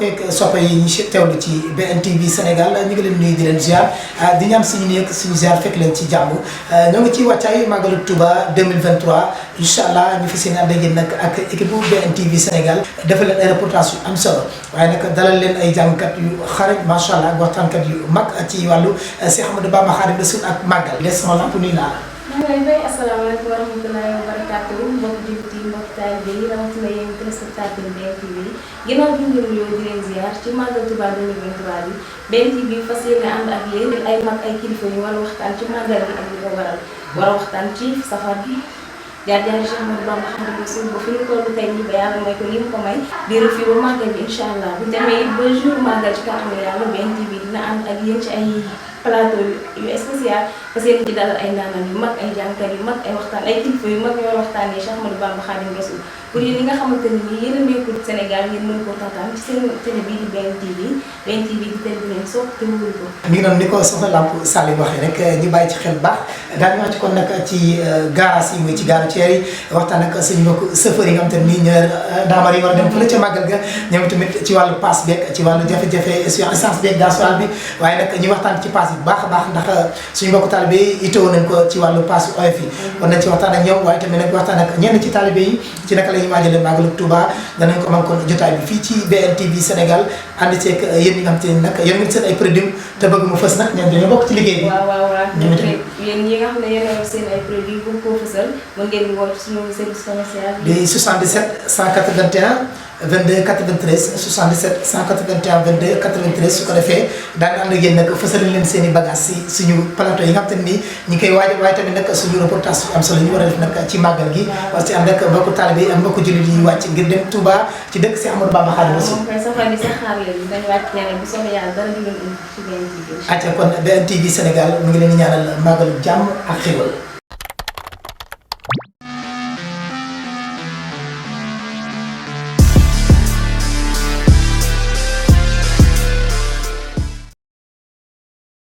mbokkeek soppe yi ñu teewlu ci BNTV Sénégal ñu ngi leen nuyu di leen ziar di ñaan suñu nekk suñu ziar fekk leen ci jàmm ñoo ngi ci wàccaay Magalu Touba 2023 incha allah ñu fas yéene ànd ak yéen nag ak équipe bu BNTV Sénégal defal leen ay reportage yu am solo waaye nag dalal leen ay jàngkat yu xarañ macha allah ak waxtaankat yu mag ci wàllu Cheikh Ahmadou Bamba Khadimu Rasul ak màggal les sama lamp nuyu naa la. maa ngi lay fay asalaamaaleykum wa rahmatulahi wa barakaatu mbokk jullit yi mbokk taalibe yi rawatina yéen téléspectateur BNTV yi ginnaaw bi ñu ngi di leen ziar ci Magalu Touba 2023 bi BNTV fas yéene ànd ak yéen ay mag ay kilifa yu war a waxtaan ci màggal bi ak li ko waral war a waxtaan ci safar bi jaar-jaari Cheikh Ahmadou Bamba Khadimu Rasul ba fi ñu toll tey nii ba yàlla may ko li mu ko may di rëf yi ba màggal bi incha allah bu demee ba jour màggal ci kàttanu yàlla BNTV dina ànd ak yéen ci ay plateau yu spécial parce que ci dalal ay ndaanaan yu mag ay jàngkat yu mag ay waxtaan ay kilifa yu mag ñoo waxtaanee Cheikh Ahmadou Bamba Khadimu Rasul pour yéen ñi nga xamante ne nii yéen a nekkul Sénégal ngeen mën koo taataan ci seen télé bii di BNTV di télé bi leen soog te mënul ko. mi ngi noonu ni ko soxna Lamp Sall waxee rek ñu bàyyi ci xel baax daañu wax ci kon nag ci garage yi muy ci gaaru ceer yi waxtaan ak suñu mbokk chauffeur yi nga xamante ne nii ñoo daamar yi war a dem fële ca màggal ga ñoom tamit ci wàllu pass beeg ci wàllu jafe-jafe essence beeg gasoil bi waaye nag ñu waxtaan ci pass bi bu baax a baax ndax suñu mbokk talibé yi itoo nañ ko ci wàllu pass yu oyof yi war nañ ci waxtaan ak ñoom waaye tamit nag waxtaan ak ñenn ci talibé yi ci naka la ñuy waajale Magalu Touba danañ ko man kon jotaay bi fii ci BNTV Sénégal ànd ceeg yéen ñi nga xamante ne nag yéen ngi seen ay produits te bëgg mu fës nag ñoom dañoo bokk ci liggéey bi. waaw yéen ñi nga xam ne yéen a yor seen ay produits bu ko fësal mën ngeen di woo ci suñu service commercial di 77 181 22 93 77 181 22 93 su ko defee daan ànd ak yéen nag fësal leen seen i bagages si suñu plateau yi nga xam te ni ñi koy waajal waaye tamit nag suñu reportage yu am solo ñu war a def nag ci màggal gi parce que ànd ak mbokku taalibe yi ak mbokku jullit yi wàcc ngir dem Touba ci dëkk si Ahmadou Bamba Khadimu Rasul. moom kay safar bi sax xaar leen dañu wàcc terrain bu soobee yàlla dara di leen indi ci BNTV. acca kon BNTV Sénégal mu ngi leen di ñaanal màggalu jàmm ak xéwal.